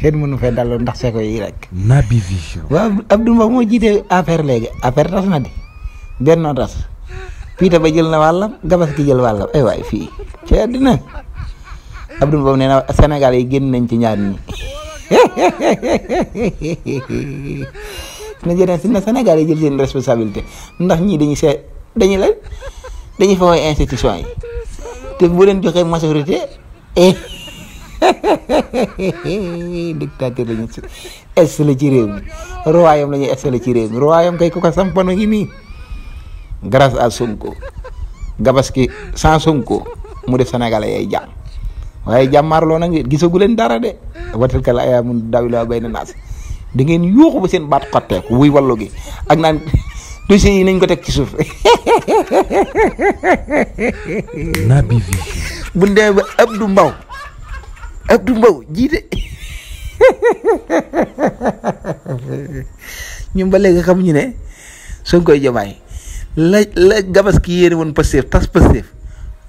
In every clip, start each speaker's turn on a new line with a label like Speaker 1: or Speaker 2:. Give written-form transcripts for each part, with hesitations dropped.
Speaker 1: kenn mënu fee dallu ndax seko yi rek.
Speaker 2: Naby Vision.
Speaker 1: waaw Abdou Mbow moo jiite affaire léegi affaire tas na di bennoo tas piita ba jël na wàllam gabas ki jël wàllam ay waay fii ci àddina Abdou Mbow nee na Sénégal yi génn nañ ci ñaar ñi na Sénégal yi jël seen responsabilité ndax ñii dañuy faway institution yi te bu leen joxee majorité dictateur lañu installé ci réew mi royaume lañuy installé ci réew mi royaume kay ku ko sampano gi nii grâce à Sonko gabaski sans Sonko mu def Sénégalais ay jàmm waaye jàmmaarloo nag gisagu leen dara de watal kala ayaa mun dawila bay na naas da ngeen yuuxu ba seen baat xotteeku wuy wallu gi ak naan dossiers yi nañ ko teg ci suuf.
Speaker 2: Naby Vision.
Speaker 1: bu ndee ba Abdou Mbow jiite ñun ba léegi xamuñu ne Sonko Diomaye la gabaski yéene woon Pastef tas Pastef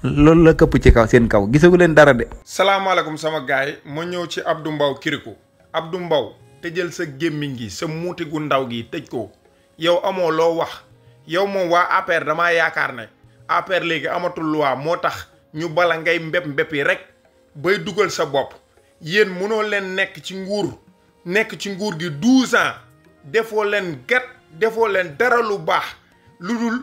Speaker 1: loolu la këpp ci kaw seen kaw gisagu leen dara de.
Speaker 3: salaamaaleykum sama gaay yi ma ñëw ci Abdou Mbow Kirikou Abdou Mbow tëjal sa gémmiñ gi sa muuti gu ndaw gi tëj ko yow amoo loo wax yow moom waa APR damaa yaakaar ne APR léegi amatul loi moo tax ñu bala ngay mbépp yi rek bay dugal sa bopp yéen mënoo leen nekk ci nguur gi 12 ans defoo leen gat defoo leen dara lu baax lu dul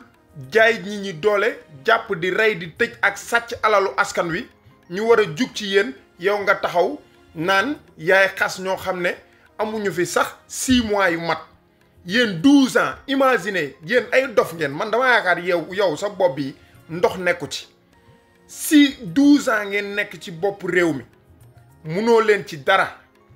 Speaker 3: jaay nit ñi doole jàpp di rey di tëj ak sàcc alalu askan wi ñu war a jug ci yéen yow nga taxaw naan yaay xas ñoo xam ne amuñu fi sax 6 mois yu mat yéen 12 ans imaginez yéen ay dof ngeen man dama yaakaar yow sa bopp bi ndox nekku ci si 12 ans ngeen nekk ci bopp réew mi munoo leen ci dara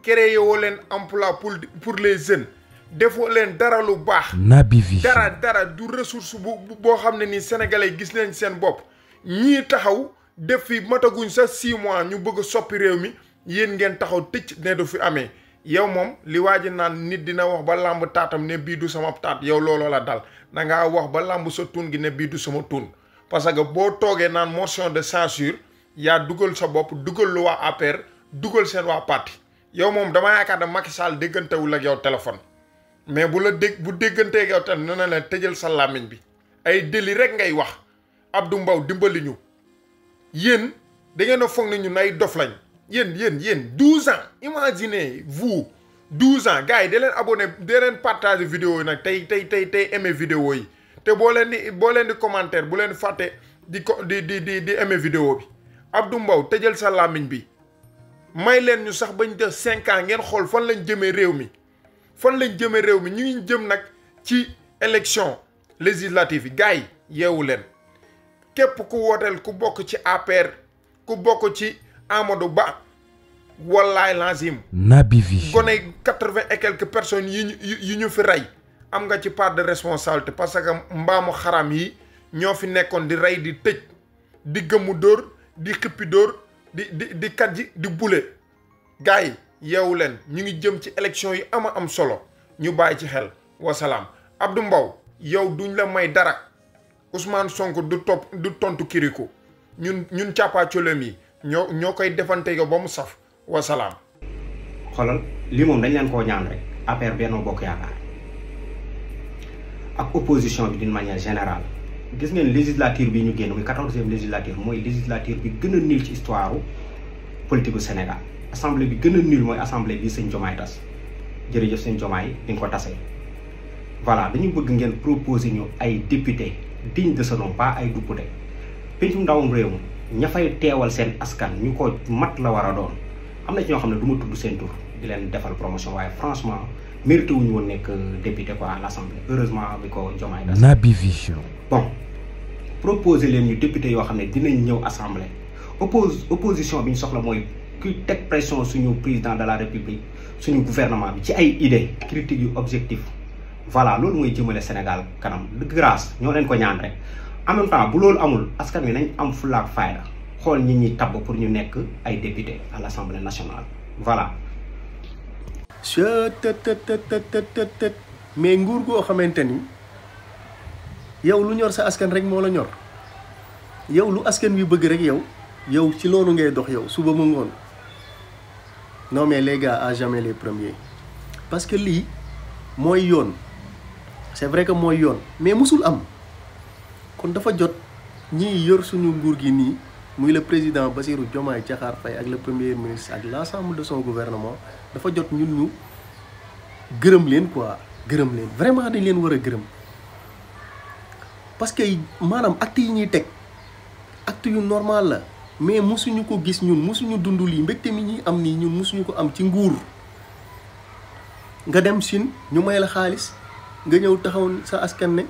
Speaker 3: créé woo leen emploi pour les jeunes defoo leen dara lu baax.
Speaker 2: Naby Vision.
Speaker 3: dara du ressource boo xam ne nii sénégalais gis leen seen bopp ñii taxaw def fi mataguñ sa 6 mois ñu bëgg a soppi réew mi yéen ngeen taxaw tëcc ne du fi amee yow moom li waaji naan nit dina wax ba làmb taatam ne bii du sama taat yow looloo la dal da ngaa wax ba làmb sa tuun gi ne bii du sama tuun parce que boo toogee naan motion de censure yaa dugal sa bopp dugal lu waa APR dugal seen waa parti yow moom dama yaakaar ne Macky Sall déggantewul ak yow téléphone mais bu dégganteeg yow tam nee na leen tëjal sa làmmiñ bi ay déli rek ngay wax Abdou Mbow dimbali ñu yéen da ngeen a foog ne ñun ay dof lañ yéen 12 ans imaginez vous 12 ans gars yi da leen abonné da leen partager vidéo yi nag tey aimé vidéo yi te boo leen di commentaire bu leen fàtte di aimé vidéo bi Abdou Mbow tëjal sa làmmiñ bi may leen ñu sax bañ def 5 ans ngeen xool fan lañ jëmee réew mi ñu ngi jëm nag ci élection législative yi gars yi yeewu leen képp ku wooteel ku bokk ci APR ku bokk ci Amadou Ba wallaay lazim
Speaker 2: Naby Vision.
Speaker 3: gone 80 et quelques personnes yi ñu fi rey am nga ci part de responsabilité parce que mbaamu xaram yi ñoo fi nekkoon di rey di tëj di gëmmu dóor di xippi dóor di kàjji di bule gars yi yeewu leen ñu ngi jëm ci élection yi am solo ñu bàyyi ci xel wasalaam Abdou Mbow yow duñ la may dara Ousmane Sonko du tontu Kirikou ñun càppaacoleem yi ñoo koy defante yow ba mu saf wasalaam.
Speaker 4: xoolal lii moom dañ leen koo ñaan rek APR Benno Bokk Yaakaar ak opposition bi d'une manière générale gis ngeen législature bi ñu génn muy 14e législature mooy législature bi gën a nul ci histoire politique bu Sénégal assemblée bi gën a nul mooy assemblée bi sëñ Diomaye tas jërëjëf sëñ Diomaye di nga ko tasee voilà dañu bëgg ngeen proposer ñu ay député digne de ce nom pas ay député pencum ndawum réew mi ña fay teewal seen askan ñu ko mat la war a doon am na ci ñoo xam ne du ma tudd seen tur di leen defal promotion waaye franchement mérité wuñu woon nekk député quoi à l'assemblée heureusement bi ko Diomaye tas.
Speaker 2: Naby Vision.
Speaker 4: bon proposer leen ñu député yoo xam ne dinañ ñëw assemblée opposition bi ñu soxla mooy kuy teg pression suñu président de la république suñu gouvernement bi ci ay idées critiques yu objectif voilà loolu mooy jëmale Sénégal kanam de grâce ñoo leen ko ñaan rek en même temps bu loolu amul askan wi nañ am fulla ak fayda xool ñi ñuy tabb pour ñu nekk ay député à l'Assemblée nationale voilà.
Speaker 5: mais nguur goo xamante ni yow lu ñor sa askan rek moo la ñor yow lu askan wi bëgg rek yow yow ci loolu ngay dox yow suba mu ngoon non mais les gars à jamais les premiers parce que lii mooy yoon c'est vrai que mooy yoon mais musul am kon dafa jot ñii yor suñu nguur gi nii muy le président Bassirou Diomaye Diakhar Faye ak le premier ministre ak l'ensemble de son gouvernement dafa jot ñun ñu gërëm leen quoi gërëm leen vraiment dañ leen war a gërëm parce que maanaam acte yi ñuy teg acte yu normal la mais musuñu ko gis ñun musuñu dund lii mbégte mi ñuy am nii ñun musuñu ko am ci nguur nga dem Chine ñu may la xaalis nga ñëw taxaw sa askan ne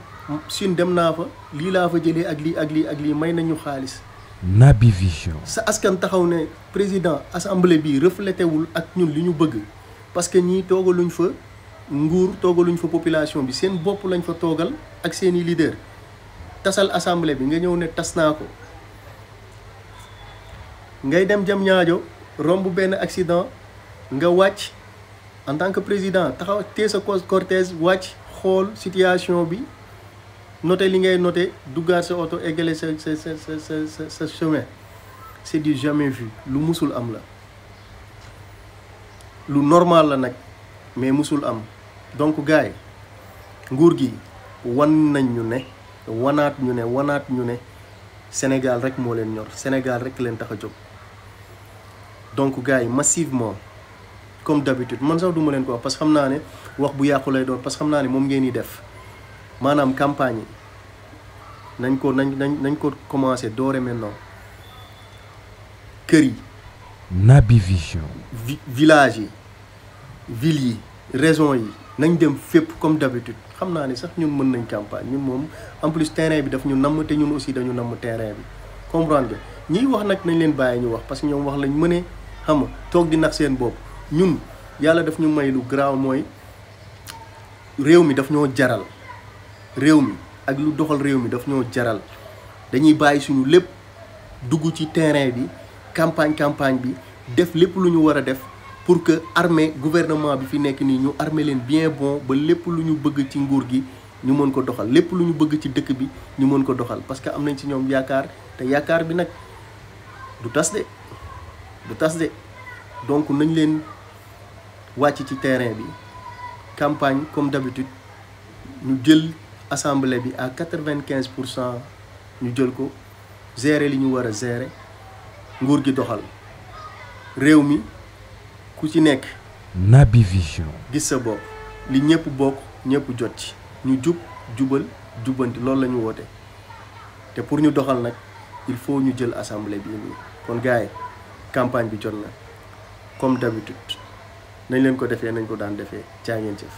Speaker 5: Chine dem naa fa lii laa fa jëlee ak lii ak lii ak lii may nañu xaalis
Speaker 2: Naby Vision.
Speaker 5: sa askan taxaw ne président assemblée bi reflété wul ak ñun li ñu bëgg parce que ñii toogaluñ fa nguur toogaluñ fa population bi seen bopp lañ fa toogal ak seeni leader tasal assemblée bi nga ñëw ne tas naa ko ngay dem jam ñaajo romb benn accident nga wàcc en tant que président taxaw tee sa cortège wàcc xool situation bi noté li ngay noté duggaat sa oto eggale sa chemin c'est du jamais vu lu musul am la lu normal la nag mais musul am donc gars yi nguur gi wan nañ ñu ne wanaat ñu ne Sénégal rek moo leen ñor Sénégal rek leen tax a jóg donc gars yi massivement comme d'habitude man sax duma leen ko wax parce que xam naa ne wax bu yàqu lay doon parce que xam naa ne moom ngeen di def maanaam campagne yi nañ ko commencer doore maintenant kër yi
Speaker 2: Naby Vision.
Speaker 5: village yi ville yi région yi nañ dem fépp comme d'habitude xam naa ni sax ñun mën nañ campagne ñun moom en plus terrain bi daf ñu namm te ñun aussi dañu namm terrain bi comprendre nga ñiy wax nag nañ leen bàyyi ñu wax parce que ñoom wax lañ mënee xam nga toog di nax seen bopp ñun yàlla daf ñu may lu garaaw mooy réew mi daf ñoo jaral réew mi ak lu doxal réew mi daf ñoo jaral dañuy bàyyi suñu lépp dugg ci terrain bi campagne bi def lépp lu ñu war a def pour que armée gouvernement bi fi nekk nii ñu armé leen bien bon ba lépp lu ñu bëgg ci nguur gi ñu mën ko doxal lépp lu ñu bëgg ci dëkk bi ñu mën ko doxal parce que am nañ ci ñoom yaakaar te yaakaar bi nag du tas de donc nañ leen wàcc ci terrain bi campagne comme d'habitude ñu jël assemblée bi à 95% ñu jël ko gérer li ñu war a gérer nguur gi doxal réew mi ku ci nekk
Speaker 2: Naby Vision.
Speaker 5: gis sa bopp li ñëpp bokk ñëpp jot ci ñu jubal jubbanti loolu la ñu woote te pour ñu doxal nag il faut ñu jël assemblée bii nii kon gars yi campagne bi jot na comme d'habitude nañ leen ko defee nañ ko daan defee jaa ngeen jëf